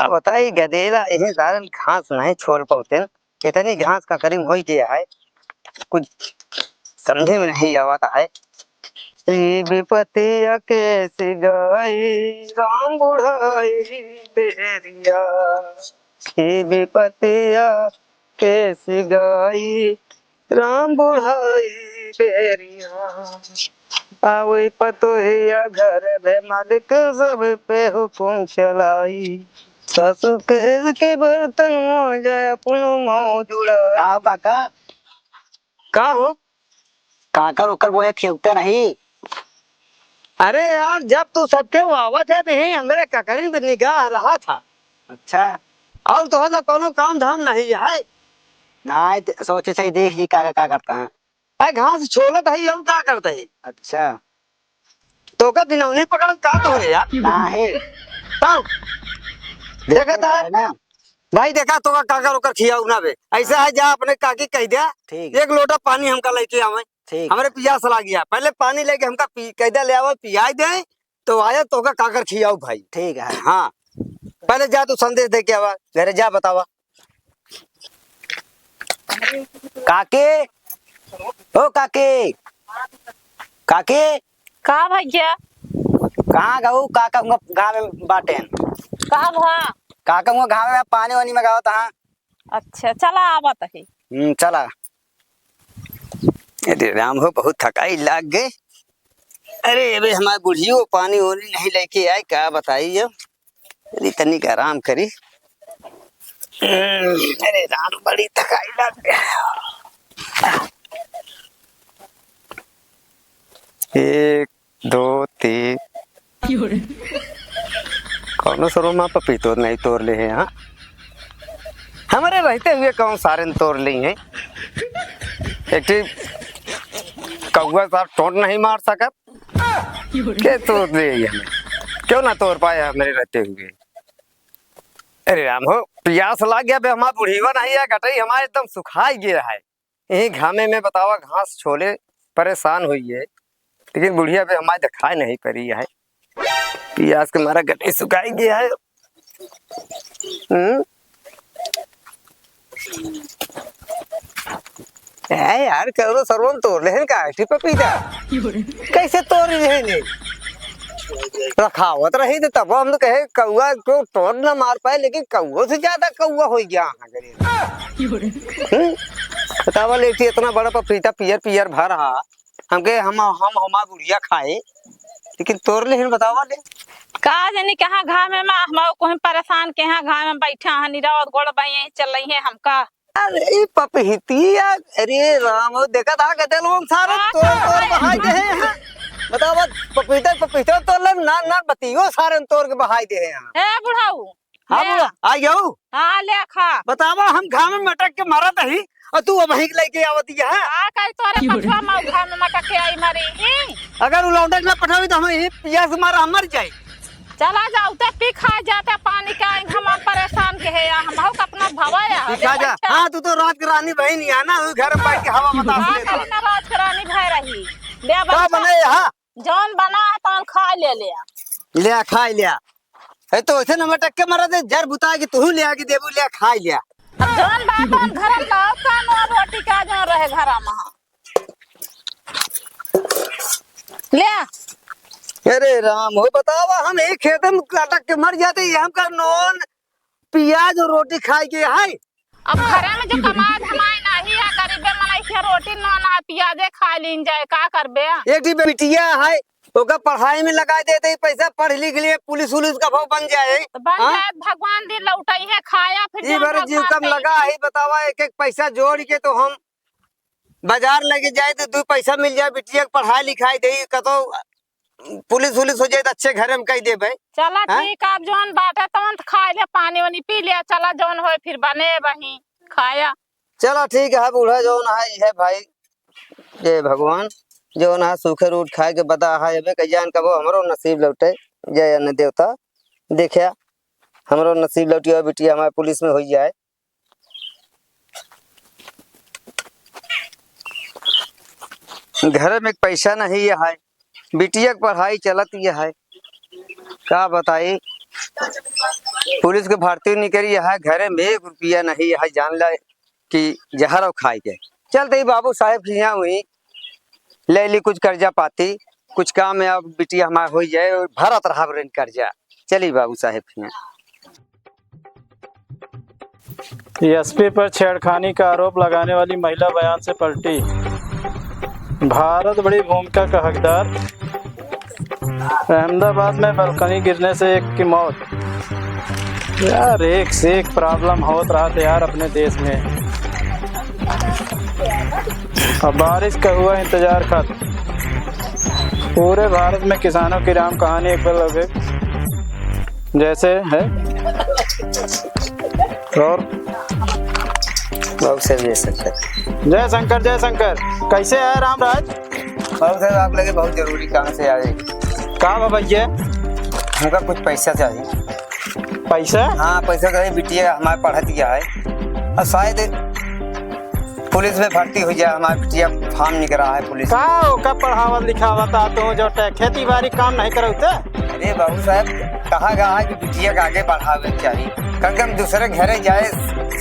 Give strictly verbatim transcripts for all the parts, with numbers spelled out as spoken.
अब बताई गदेला, इहे सारन घास नहीं छोड़ पावते। इतनी घास का करीब होई गया है, कुछ समझे में नहीं आवत है। ई विपतिया के सिगाई राम बुढ़ाई बेरिया, ई विपतिया के सिगाई राम बुढ़ाई बेरिया, आवे पतोहिया घर में मालिक सब पे हुकुम चलाई। सासु के, के बर्तन मांजे अपनो मुंह जुड़ा। का काका? का हो? काकर ओकर बोए खेवते नहीं। अरे यार, जब तू सबके आवत है, तो यही हमरे ककरी पे निगाह रहा था। अच्छा। और तो ना कोनो काम धाम नहीं है। नहीं, त-, सोचे सही देख जी काका का करता है। अरे घास छोलत है, और का करता है? अच्छा। तो का दिनौनी पकड़ का तो रे यार? नहीं। तब देखा था है ना? भाई देखा तो का काकर ओकर खियाऊ ना बे। ऐसा है, जा अपने काकी कह दिया, ठीक। एक लोटा पानी हमका लेके आवे। ठीक। हमरे पियास लाग गया, पहले पानी लेके हमका पी, कह दिया ले आवे, पियाई दे, तो आया तो का काकर खियाऊ भाई। ठीक है। हाँ, पहले जा तू संदेश दे के आवा, घरे जा बतावा। काकी, ओ काकी, काकी। का भैया? कहाँ गऊ? काका हुआ गाँव में बाटेन। का भा? काका हुआ गाँव में पानी वानी मंगावत हाँ। अच्छा, चला आवत है। हम्म, चला। अरे राम हो, बहुत थकाई लाग गए। अरे अबे हमार बुढ़ियो पानी वानी नहीं लेके आए, का बताई अब। अरे तनिक आराम करी। हम्म, अरे राम, बड़ी थकाई लाग गए। एक, दो, तीन। कौनो सरो मा पपीतो नहीं तोड़ ले हैं, हाँ? हमरे रहते हुए कौन सारे न तोड़ ली हैं? एक ठी कौआ सार टोंट नहीं मार सकत, के तोड़ ले हमें? क्यों ना तोड़ पाए हमरे रहते हुए? अरे राम हो, पियास लाग गया बे, हमार बुढ़ीवा नहीं है, गटई हमार एकदम सुखाई गया है। यही घामे में बतावा, घास छोले परेशान हुई है, लेकिन बुढ़िया बे हमार दिखाई नहीं पड़ी है। पियास के मारा गटई सुखाई गया है। हम्म? ए यार, करो सरवन तोड़ लेहन का आठी पपीता? कैसे तोड़ लेहन? रखावत रही तो तब हम तो कहे कौआ को टोंट ना मार पाए, लेकिन कौओ से ज्यादा कौआ हो गया। हम्म? बतावा लेटी, इतना बड़ा पपीता पियर पियर भर हा, हमके हम, हम, हमार बुढ़िया खाए, लेकिन तोड़ लेहन, बतावा ले। का जानी कहाँ घामे मा, हम कोई परेशान के यहाँ घामे मा बैठा है, निरावत गोड़ बाई चल रही है हमका। अरे ई पपीतिया, अरे राम, देखा था गदे लोग सारे हाँ, तोड़, तोड़ बहाई दे हैं। बतावा, पपीता, पपीता तोड़ ले, ना, ना, बतियो सारे तोड़ के बहाई दे हैं। ए बुढ़ाऊ, हाँ ले। बुआ, आ गयो। हाँ, ले खा। बतावा, हम घाम में मटक के मरत ही, और तू अबहीं के लेके आवत ही है। का करी तोरे पछवा में घाम में मटक के आई मरी ही? अगर उ लौंडा के ना पठावी, तो हम यही पियास मारा हम मर जाई। चला जाऊ, ते पी खा जाते पानी का, हम परेशान के है या, हम हो अपना भवा या, पी खा जा। हाँ, तू तो रात के रानी बहन ही है ना, उ घर में बैठ के हवा बतास हाँ, लेता। कहीं ना रात के रानी भय रही। बे का बच्चा। बने यहाँ? जौन बना है, तौन खा ले, ले। ले, खा ले। है तो ऐसे न मटक के मरा दे, जर बुता के तू ले आके देबू, ले, खा ले। अब जौन बात हम घर में लाओ, का नौ रोटी का जौन रहे घर में। ले। अरे राम हो, बतावा, हम एक खेत में अटक के मर जाते, ये हमका नौन पियाज और रोटी खाए के है। अब घरे में जो कमाए धमाए नाही है, गरीबे मनई के रोटी नौन है, पियाजे खा लीन जाए, का करबे? एक ठी बिटिया है, ओका पढ़ाई में लगाए देते ही पैसा, पढ़ लिख लिए, पुलिस उलिस का भाव बन जाए। तो बन हाँ? जाए, भगवान दिन लौटई है, खाया फिर ई जान बार भगवान जीव कम पे। लगा है, बतावा, एक एक पैसा जोड़ के तो हम बाजार लेके जाए तो दू पैसा मिल जाए, बिटिया के पढ़ाई लिखाई दे, कतो पुलिस उलिस हो जाए तो अच्छे घरे में कह देबे। चला हैं? ठीक, आप जौन बाटे तौन त खाए ले, पानी वानी पी ले, चला जौन होए फिर बने वहीं खाया। चला ठीक है, बूढ़ा जौन है, है भाई, जय भगवान, जौन है सूखे रूट खाए के बता है, अबे कहियान कबो हमरो नसीब लौटे, जय अन्न देवता, देखा हमरो नसीब लौटिया, बिटिया हमारे पुलिस में हो जाए। घर में पैसा नहीं है, बिटिया के पढ़ाई चलत ये है, का बताई। पुलिस के भर्ती निकरी है, घरे में एक रुपया नहीं है, जान ले कि जहर और खाए के। चलते ही बाबू साहेब के यहाँ हुई, ले ली कुछ कर्जा पाती, कुछ काम में अब बिटिया हमार हो जाए, भरत रहा रेन कर्जा। चली बाबू साहेब के यहाँ। एसपी पर छेड़खानी का आरोप लगाने वाली महिला बयान से पलटी। भारत बड़ी भूमिका का हकदार। अहमदाबाद में बालकनी गिरने से एक की मौत। यार, एक से एक प्रॉब्लम होत रहत यार अपने देश में। अब बारिश का हुआ इंतजार खत्म। पूरे भारत में किसानों की राम कहानी एक बार लगे जैसे है। और बाबू साहब, जय शंकर। जय शंकर, जय शंकर। कैसे है रामराज? बाबू साहब, आप लगे बहुत जरूरी काम से आए। का बा भैया? हमका कुछ पैसा चाहिए। पैसा? हाँ, पैसा चाहिए। बिटिया हमारे पढ़त गया है और शायद पुलिस में भर्ती हो जाए। हमारे बिटिया फॉर्म निकला है पुलिस में। का ओका पढ़ावत लिखावत आ तो जो टे-, खेती बाड़ी काम नहीं करौते? अरे बाबू साहब, कहा गया है कि बिटिया के आगे बढ़ावे के चाहिए, कम से कम दूसरे घरे जाए,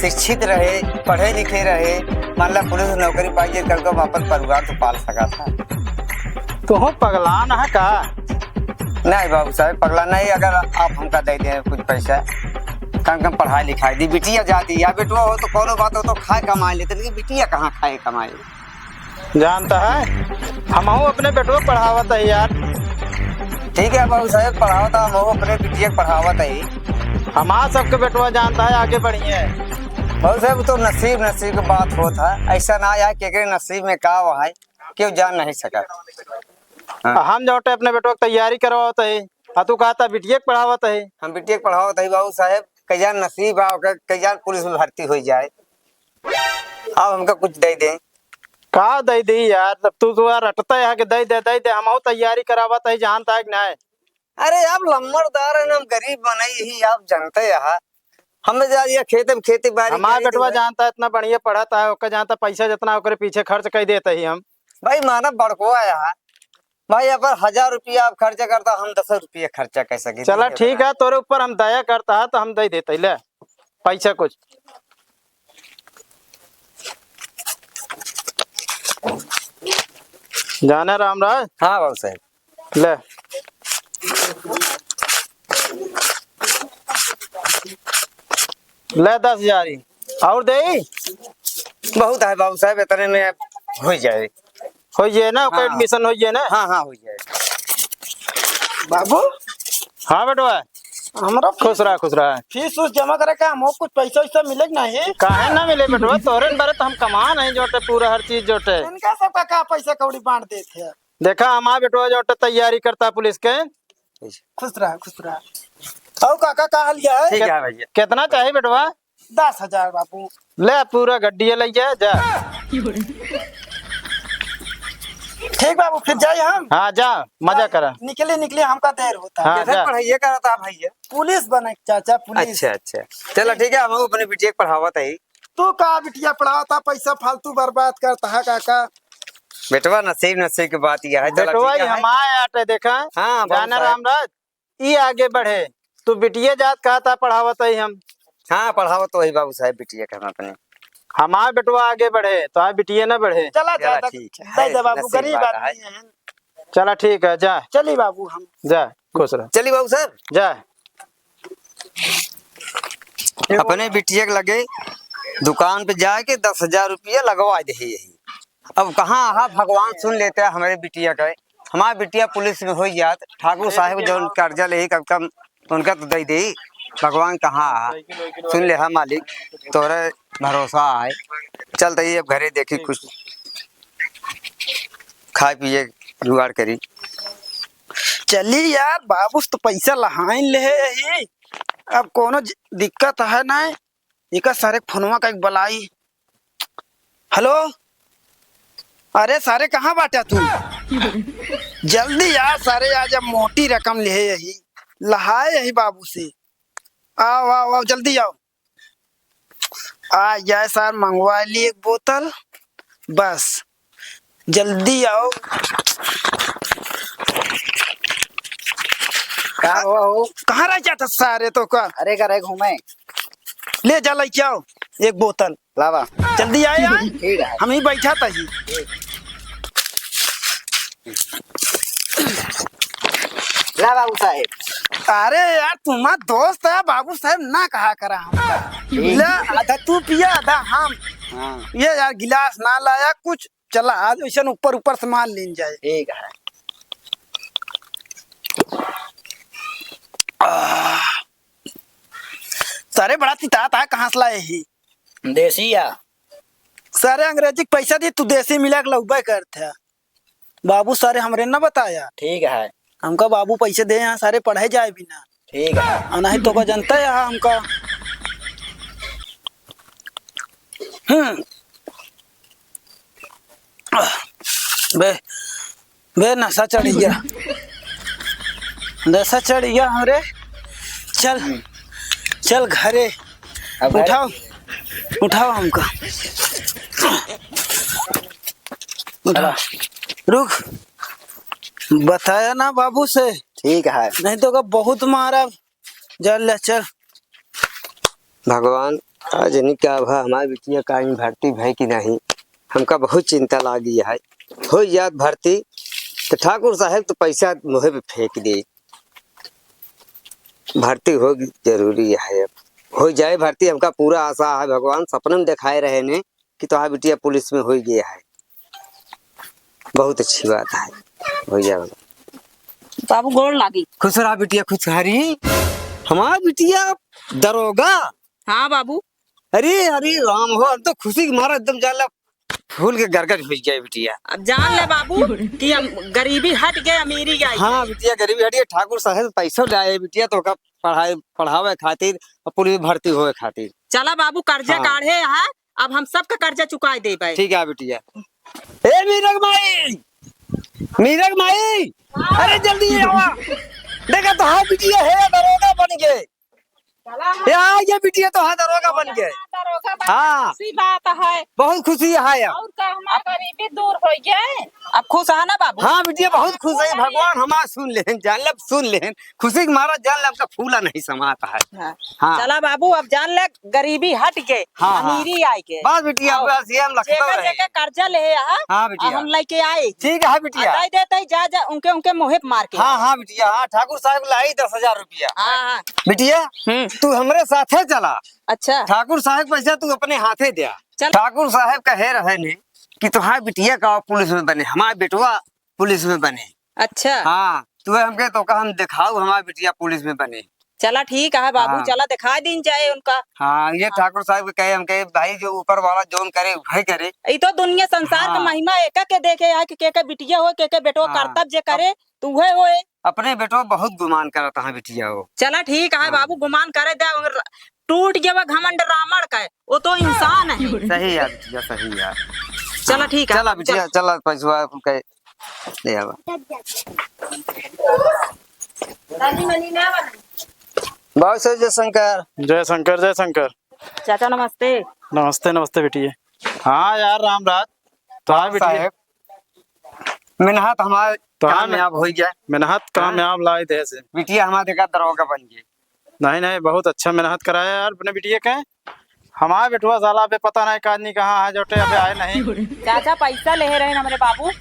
शिक्षित रहे, पढ़े लिखे रहे, मान ला पुलिस नौकरी पाई जाए, कम से कम अपन परिवार तो पाल सका था। तुहूँ पगलान है का? नहीं बाबू साहब, पगला नहीं, अगर आप हमका दे दें कुछ पैसा, कम से कम पढ़ाई लिखाई दी, बिटिया जाती या बेटवा हो तो कोनो बात हो तो खाए कमाए लेते, लेकिन बिटिया कहाँ खाए कमाए? जानता है, हमहू अपने बेटवा पढ़ावत है यार। ठीक है बाबू साहब, पढ़ावत है, हमहू अपने बिटिया के पढ़ावत है। हमार सबके बेटवा जानता है, आगे बढ़िए। बाबू साहब, तो नसीब, नसीब की बात होत है, ऐसा ना आया केकरे नसीब में का हुआ है, क्यों जान नहीं सका। हाँ। हम जो टे अपने बेटवा की तैयारी करवावत है, आ तू कहता बिटिया के पढ़ावत है। हम बिटिया के पढ़ावत है बाबू साहब, कई जान नसीब आओ, कई जान पुलिस में भर्ती हो जाए। अब हमका कुछ दे दे। का दे दी यार, तब तू तो यार रटता है कि दे दे, दे दे, हम तैयारी करावत है, जानता है कि नहीं? अरे आप लम्बरदार है ना, हम गरीब मनई ही, आप जानते हैं। हमें जा ये खेत में खेती बाड़ी हमार करी बेटवा तो जानता है, इतना बढ़िया पढ़ता है, ओकर जानता पैसा जितना ओकरे पीछे खर्च कर देते ही हम। भाई मानव बड़को आया है, भाई अगर हजार रुपया आप खर्चा करता, हम दस रुपया खर्चा कर सके। चला ठीक है, तोरे ऊपर हम दया करता है तो हम दे देते, ले पैसा कुछ। जाने राम राज। हाँ बाबू साहब। ले। ले दस हजार ही। और दे? बहुत है बाबू साहब, इतने में हो जाए। हो जाए ना, ओकर हाँ। Admission हो जाए ना। हाँ, हाँ, हो जाए। बाबू। हाँ बेटवा। हमरा खुश रहा, खुश रहा। फीस उस जमा करे का, हमको कुछ पैसा वैसा मिले कि नहीं? काहे ना मिले बेटवा, तोरे बारे तो हम कमा नहीं जोटे, पूरा हर चीज जोटे। इनका सबका का पैसा कौड़ी बांट देते हैं? देखा, हमार बेटवा जो टे तैयारी करता पुलिस के। खुश रहा, खुश रहा। और काका, का हाल है? ठीक है भैया। कितना चाहिए बेटवा? दस हजार बाबू। ले, पूरा गड्डिया ले जा, जा। ठीक बाबू, फिर जाए हम। हाँ, जा, मजा करा। निकले, निकले, हमका देर होता है। हाँ, जा। पढ़ाइए करता भैया। पुलिस बने, चाचा, पुलिस। अच्छा, अच्छा। चला, ठीक है, हम अपने बिटिया के पढ़ावत है। तू का बिटिया पढ़ावता, पैसा फालतू बर्बाद करता है काका। बेटवा, नसीब, नसीब की बात यह है। चला, बेटवा, ठीक है। हमारे आटे देखा, हाँ, बाबू जाना साहब। रामराज, ई आगे बढ़े, तू बिटिया जात कहता पढ़ावत है हम। हाँ, पढ़ावत तो वही बाबू साहब, बिटिया के हम अपने। हमार बेटवा आगे बढ़े, तो आ बिटिया ना बढ़े। चला, चला, जा, ठीक है। दे दे बाबू, नसीब गरीब वाला आदमी है। है। चला, ठीक है, जा। चली बाबू, हम। जा, खुश रह। चली बाबू साहब। जा। अपने बिटिया के लगे दुकान पे जाके दस हजार रुपया लगवा दे यही। अब कहाँ, हाँ, भगवान सुन लेते हैं हमारे बिटिया का। हमारे बिटिया पुलिस में हो जात, ठाकुर साहब जौन कर्जा ले, कम, कम उनका तो दे दे। भगवान कहाँ है, सुन ले, हाँ मालिक, तोरे भरोसा है। चलते ही अब घरे देखी, कुछ खाए पिए जुगाड़ करी। चली यार, बाबूस तो पैसा लहाइन ले है यही। अब कोनो ज-, दिक्कत है ना। इका सारे फोनवा का एक बलाई। हेलो, अरे सारे, कहाँ बाटा तू? जल्दी आ सारे, आज अब मोटी रकम ले यही, लहाए यही बाबू से। आओ, आओ, आओ, जल्दी आओ। आ जाए सार, मंगवा ली एक बोतल, बस जल्दी आओ। का हुआ हो? कहाँ रह जाता सारे तो का? अरे का रह घूमे। ले जा, लेके आओ एक बोतल। लावा। जल्दी आए यार। ठीक है। हम ही बैठा था ही। ला बाबू साहेब। अरे यार, तुम्हारा दोस्त है, बाबू साहेब ना कहा करा हमका। ठीक। ले, आधा तू पिया, आधा हम। हाँ। ये यार, गिलास ना लाया कुछ, चला आज वैसे ऊपर ऊपर से मार लीन जाए। ठीक है। आह। सारे बड़ा तितात है, कहाँ से लाए ही? देसी या? सारे अंग्रेजी के पैसा दी, तू देसी मिला के लउबे करत है। बाबू सारे हमरे ना बताया। ठीक है। हमका बाबू पैसे दे यहाँ, सारे पढ़े जाए बिना। ठीक है। और नहीं तो का जनता है हमका। हम्म। बे, बे नशा चढ़ गया, नशा चढ़ गया हमरे। चल, चल घरे। अब घरे उठाओ, उठाओ हमका। उठा, रुक, बताया ना बाबू से। ठीक है। नहीं तो का बहुत मारा। चल ले, चल। भगवान, आज नहीं का भा हमार बिटिया का ही भर्ती भय कि नहीं, हमका बहुत चिंता लागी है। हो जात भर्ती तो ठाकुर साहेब तो पैसा मुहे पे फेंक दे। भर्ती हो जरूरी है, अब हो जाए भर्ती, हमका पूरा आशा है। भगवान सपने में दिखाए रहे ने कि तोहार बिटिया पुलिस में होइ गया है। बहुत अच्छी बात है, होइ जाए। बाबू गोड़ लागी। खुश रहा बिटिया, खुश रहा री। हमार बिटिया दरोगा। हाँ बाबू। अरे, अरे राम हो, हम तो खुशी के मारा एकदम जान ला फूल के गरगज होइ गए बिटिया। अब जान ले बाबू कि हम गरीबी हट गए, अमीरी आई। हाँ बिटिया, गरीबी हट गई, ठाकुर साहेब पैसो ले आए बिटिया, तो का पढ़ाई, पढ़ावे खातिर और पुलिस में भर्ती होए खातिर। चला बाबू, कर्जा हाँ। काढ़े है, अब हम सबका कर्जा चुकाए देबे। ठीक है बिटिया। ए मीरक माई, मीरक माई, अरे जल्दी आवा। देखा तो हाँ बिटिया है, दरोगा बन गए। चला। या ये बिटिया तो हाँ दरोगा बन गए। दरोगा बन गए, हाँ। खुशी बात है। बहुत खुशी है यार। और का हमार गरीबी दूर हो गए। अब खुश है ना बाबू? हाँ बिटिया, बहुत खुश है। भगवान हमार सुन लेन, जान लब सुन लेन। खुशी के मारा जान ले, हमका फूला नहीं समाता है। हाँ। हाँ। चला बाबू, अब जान ले, गरीबी हट गए, हाँ, हाँ। अमीरी आए गए। बस बिटिया, अब बस ये हम लखनऊ जेकर रहे। जेकर कर्जा ले है, हाँ? हाँ बिटिया। अब हम लेके आए। ठीक है बिटिया। आ, दे देते ही जा, जा, उनके, उनके मुँहे पे मार के। हाँ, हाँ बिटिया, हाँ, ठाकुर साहब लाई दस हजार रुपया। हाँ, हाँ। बिटिया, हम्म। तू हमरे साथे चला। अच्छा। ठाकुर साहब के पैसा तू अपने हाथे द्या। चल। ठाकुर साहब कहे रहे ने कि तोहार बिटिया का पुलिस में बने, हमार बेटवा पुलिस में बने। अच्छा। हाँ, तू हमके तो का हम दिखाऊ हमार बिटिया पुलिस में बने। चला ठीक है बाबू, हाँ। चला दिखा दीन जाए उनका। हाँ, ये हाँ। ठाकुर साहब के कहे, हम कहे भाई जो ऊपर वाला जौन करे वही करे। ई तो दुनिया संसार के हाँ। महिमा एका के देखे है कि के के बिटिया हो, के के बेटवा हाँ। करतब जे करे, अब तो उहे होए। अपने बेटवा बहुत गुमान करत है बिटिया हो। चला ठीक है हाँ। बाबू, गुमान करे दे, अगर टूट गया घमंड रावण का, वो तो इंसान है। सही है बिटिया, सही है। चला ठीक है, चला बिटिया, चल। चला पैसवा कुल के ले आवा। बहुत सही, जय शंकर। जय शंकर, जय शंकर। चाचा नमस्ते। नमस्ते, नमस्ते बिटिया। हाँ यार रामराज, तो हाँ हाँ बिटिया। साहेब, मेहनत हमार तो हाँ, कामयाब होइ गया। मेहनत हाँ? कामयाब लाई दे से। बिटिया हमार देखा दरोगा बन गई। नहीं, नहीं, बहुत अच्छा मेहनत कराया यार अपने बिटिया के। हमार बेटवा साला अबे पता नहीं का आदमी कहाँ है, जोटे अबे आए नहीं। चाचा पैसा लेहे रहे हमरे बाबू,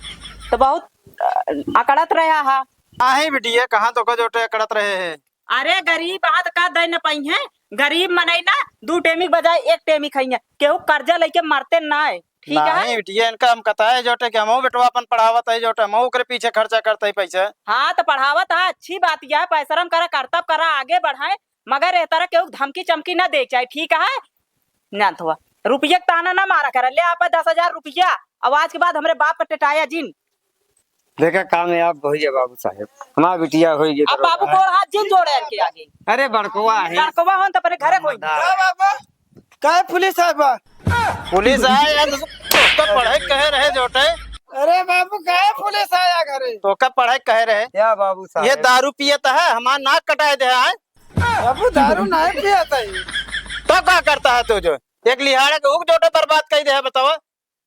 तो बहुत, अ, अकड़त रहा हा। नहीं बिटिया, कहाँ तो का जोटे अकड़त रहे है। अरे गरीब आदमी का दे न पाई है, गरीब मनई ना दू टेमी के बजाय एक टेमी खाई है, केहू कर्जा लेके मरते ना है, ठीक है? नहीं बिटिया, इनका हम कताए जोटे कि हमहू बेटवा अपन पढ़ावत है जोटे, हमहू ओकरे पीछे खर्चा करते है पैसा। हाँ तो पढ़ावत है, अच्छी बात यह है, पैसरम करा, करतब करा, आगे बढ़ाए, मगर एह तरह केहू धमकी चमकी ना दे चाहे, ठीक है? जानत हुआ, रुपया के ताना ना मारा करा, ले आपा दस हजार रुपया, अब आज के बाद हमरे बाप का टेटाया जिन। देखा कामयाब होइ गया बाबू साहेब, हमार बिटिया होइ गया अब दरोगा। बाबू गोड़ हाथ जिन जोड़े इनके आगे। अरे बड़कवा है। बड़कवा होन तो अपने घरे कोई। का बाबा? काहे पुलिस आए बा? पुलिस आए यार, तो, तो पढ़े कहे रहे जोटे। अरे बाबू, काहे पुलिस आया घरे? तो का पढ़े कहे रहे? क्या बाबू साहेब? ये दारू पियत है, हमार नाक कटाए दे है। बाबू, दारू नहीं पियत है। तो का करता है तू जो एक लिहाड़े के उग जोटे बर्बाद कर दे है, बताओ।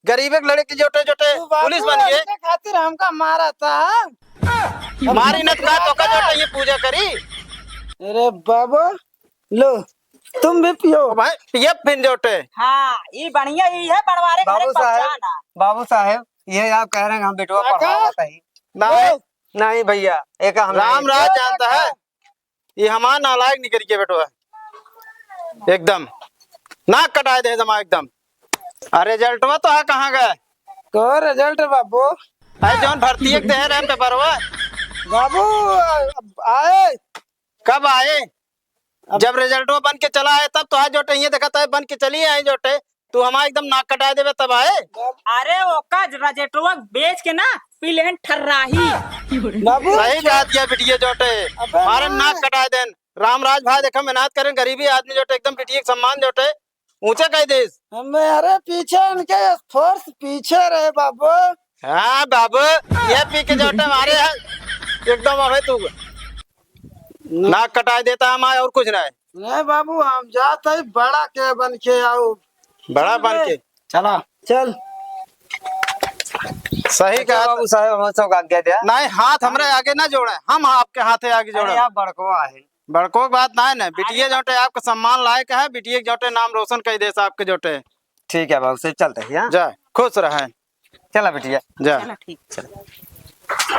गरीबे के लड़के जोटे जोटे तू बाबू पुलिस बन गए। ऐसे खातिर हमका मारा था। मारी न तो का, तो का जोटे ये पूजा करी। अरे बाबा, लो, तुम भी पियो। ओ भाई, पिए फिन जोटे। हाँ, ई बढ़िया, ई है बनवारे घरे बाबू साहब, पहुँचाना। बाबू साहब, ये आप कह रहे हैं हम बेटवा काका? पढ़ावत ही। नहीं। ओ। नहीं भैया, एक हम राम नहीं। राज जानता है, ये हमार नालायक निकल के बेटवा एकदम नाक कटाए दे जमा एकदम। अरे रिजल्टवा तो है, कहाँ गए? को रिजल्ट बाबू? अरे जौन भर्ती एक दे रहे पेपरवा। बाबू, अब आए। कब आए? अब जब रिजल्टवा बन के चला आए तब तो आज जोटे ये देखत है बन के चली आए जोटे। तू हमार एकदम नाक कटाए देबे तब आए। अरे ओका रिजल्टवा बेच के ना पी लेहन ठर्राही। बाबू। सही कहा दिया बिटिया जोटे। अबे मारे ना। नाक कटाए देन। रामराज भाई देखा मेहनत करें, गरीबी आदमी जोटे एकदम बिटिया के सम्मान जोटे ऊंचे कह देस। हमें अरे पीछे इनके फोर्स पीछे रहे बाबू। हाँ बाबू, ये पी के जोटे मारे है एकदम। अबे तू नाक कटाए देता हमारे और कुछ नहीं। नहीं बाबू, हम जात है बड़ा के बन के आओ। बड़ा बन के। चला। चल। सही अच्छा कहा। बाबू साहब, हम सब आज्ञा दिया। नहीं, हाथ हमरे आगे ना जोड़े, हम आपके हाथे आगे जोड़े। अरे आप बड़को आहे। बड़को के बात ना है ना, बिटिया जोटे आपके सम्मान लायक है, बिटिया के जोटे नाम रोशन कह दे आपके जोटे। ठीक है बाबू, से चलते हैं, हाँ? जा, खुश रहे। चला बिटिया। जा। चला ठीक। चला।